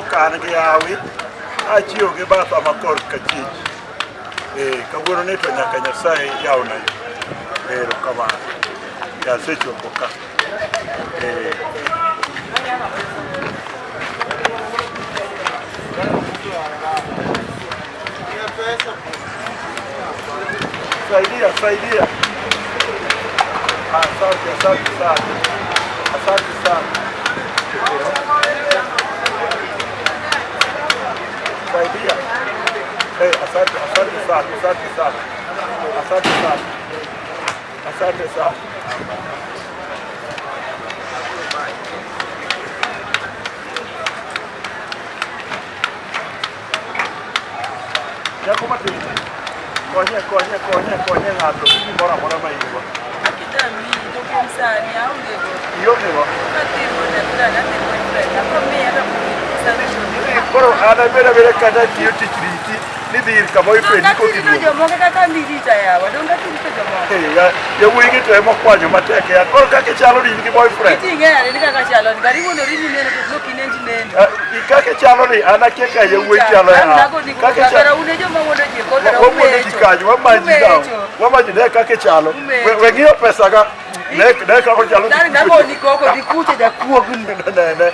ka an gi hawi, achiewo gi batha ma kor kachich. Eh, kawuono ni to nyaka Nyasaye yawna yo. Erokamano. Asechopo ka. Eh. Saidia, saidia. Asante, asante sana. Asante sana. Saidia. Eh, asante, asante sana, asante sana. Asante sana. Asante sana. Nyako matin. Konye, konye, konye, konye ng'ato gi gimoro amora ma in go. Akitami to kuom sani aonge go. Ionge go. Katimo daktari adhi boyfriend. Akomiya to Koro an abeda abeda kata tiyo tich riti ni dhi ir ka boyfriend Donge ko atirito kiduogo. jomoko kaka mirita yawa. Donge atirito jomoko. Eh, Yawuoyi gi to ema okwanyo matek ya. Koro kaka ichalo ni in gi boyfriend. Iti ing'eyo ni kaka chalo ni. Karibu wuondori ni neno to ok inen ti neno. Eh, Kaka ichalo ni an akia ka yawuoyi chalo ya. Kaka ichalo Kara un e joma wuondo ji kod kara wawuondo ji umecho. kanyo wamanyi daw. Umecho. Wamanyi ne kaka ichalo. Umecho. We ng'iyo pesa ka. Ne ne kaka ochalo. Dani nagoni koko dhi kuche jakuogni. Ne ne.